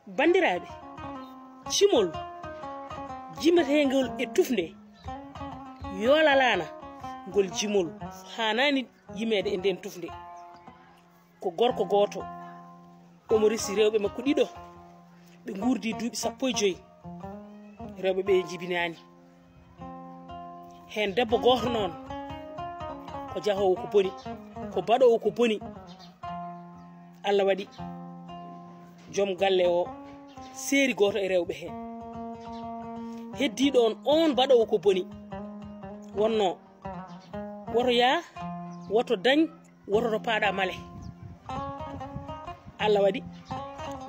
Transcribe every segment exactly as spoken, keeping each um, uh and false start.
Banndiraaɓe, jimol jimeteengol e tufnde yoolalaana, ngol jimol haanaani yimeede e ndeen tufnde. Ko gorko gooto, omo resi rewɓe makko ɗiɗo, ɓe nguurdi duuɓi sappo e joy, rewɓe ɓe jibinaani. Heen debbo gooto noon, ko jahoowo ko boni, ko baɗoowo ko boni. Allah waɗi joom galle o seeri gooto e rewɓe hee. Heddiiɗo on, on baɗoowo ko boni, wonnoo woto yaa, woto dañ, woto to paaɗa male. Allah waɗi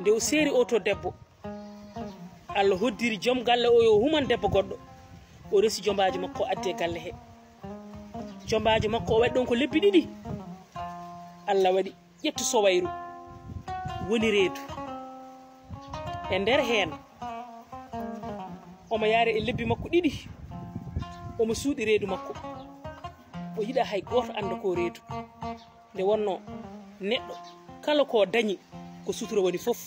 nde o seeri o to debbo, Allah hoddiri joom galle o yo human debbo goɗɗo. O resi jombaajo makko, addi e galle he. Jombaajo makko o waɗi ɗon ko lebbi ɗiɗi. Allah waɗi ƴettu sowayru, woni reedu. E nder heen, omo yaari e lebbi makko ɗiɗi, omo suuɗi reedu makko. O yiɗa hay gooto annda ko reedu. Nde wonnoo neɗɗo kala ko dañi, ko sutura woni fof.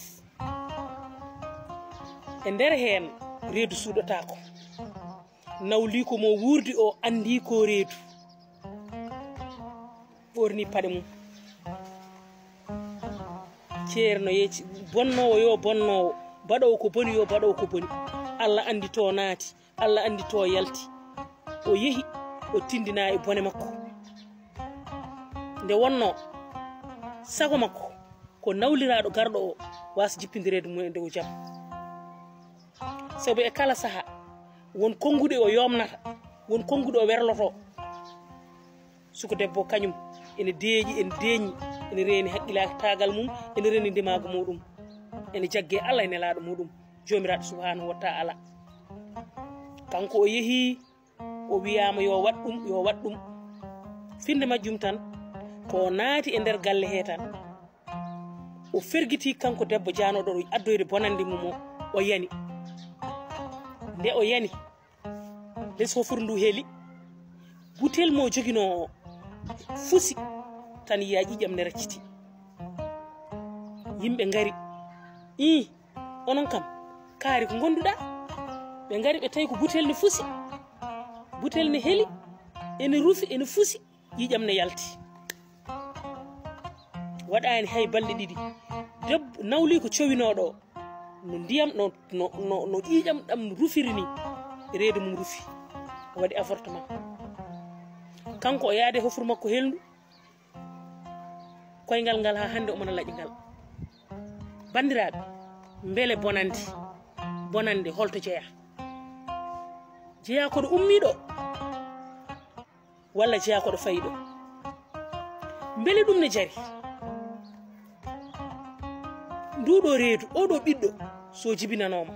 E nder heen, reedu suuɗotaako. Nawliiko mo wuurdi o anndi ko reedu. Ɓorni paɗe mum. Ceerno yeeci, bonnoowo yo bonnoowo, baɗoowo ko boni yo baɗoowo ko boni. Allah anndi to naati, Allah anndi to yalti. O yehi, o tindina e bone makko. Nde wonnoo sago makko, ko nawliraaɗo garɗo o waasa jippindireede mum e dow jam. Sabu e kala saha, won konnguɗi o yomnata, won konnguɗi o werlotoo. Suka debbo kañum ene deeƴi, ene deeñi, ene reeni haqqilaagal mum, ene reeni ndimaagu muɗum, ene jagge Allah e nelaaɗo muɗum, Joomiraaɗo Subhaanahu wa Ta'ala. Kanko o yehi, o wiyaama yo waɗ ɗum, yo waɗ ɗum. Finnde majjum tan, ko o naati e nder galle he tan, o fergiti kanko debbo jaanooɗo ɗo addoyde bonannde mum o, o yani. Nde o yani, les hofuru ndu heli, butel mo joginoo o fusi, tan yiya ƴiƴam ne racciti. Yimɓe ngari, ii, onon kam, kaari ko ngonduɗaa? Ɓe ngari, ɓe tawi ko butel ne fusi, butel ne heli, ene rufi, ene fusi, ƴiƴam ne yalti. Waɗaani hay balɗe ɗiɗi, debbo nawliiko cowinooɗo o, no ndiyam, no, no, no, no ƴiiƴam ɗam rufiri ni, reedu mum rufi, o waɗi avortement. Kanko o yaade hofuru makko helndu, koyngal ngal haa hannde omo na laƴi ngal. Banndiraaɓe, mbele bonande, bonande holto jeyaa? Jeyaa ko ɗo ummiiɗo, walla jeyaa ko ɗo fayiɗo? Mbele ɗum ne jari? Nduɗo reedu, oɗo ɓiɗɗo, so jibinanooma,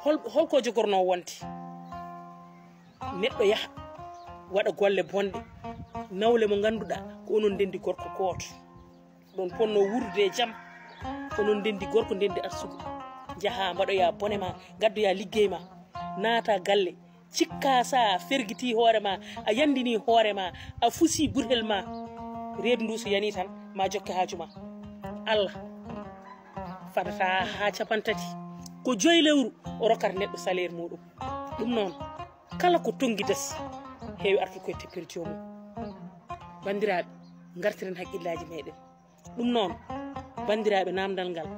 hol, holko jogorno wonde? Neɗɗo yaha, waɗa golle bonɗe, nawle mo ngannduɗaa ko onon ndendi gorko gooto. Ɗon ponno wuurdude e jam, onon ndendi gorko, ndendi arsugo. Njaha mbaɗoya bone ma, ngaddoya liggey ma, naata galle, cikka sa fergiti hoore ma, a yandini hoore ma, a fusi burhel ma, reedu ndu so yani tan, ma jokke haaju ma. Allah fadata haa capantati, ko joyi lewru o rokkata neɗɗo salaire muɗum. Ɗum noon, kala ko tonngi dasi, heewi artude koye teppere joomum. Banndiraaɓe, ngartiren hakkillaaji meɗen. Ɗum noon, banndiraaɓe, naamndal ngal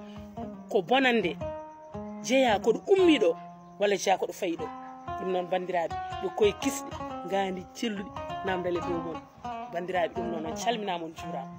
ko bonannde jeyaa ko ɗo ummiiɗo walla jeyaa ko ɗo fayiɗo. Ɗum noon, banndiraaɓe, ɓe koye kisɗe, ngaandi celluɗi, naamndal e dow mon. Banndiraaɓe, ɗum noon, on calminaama, on njuuraama.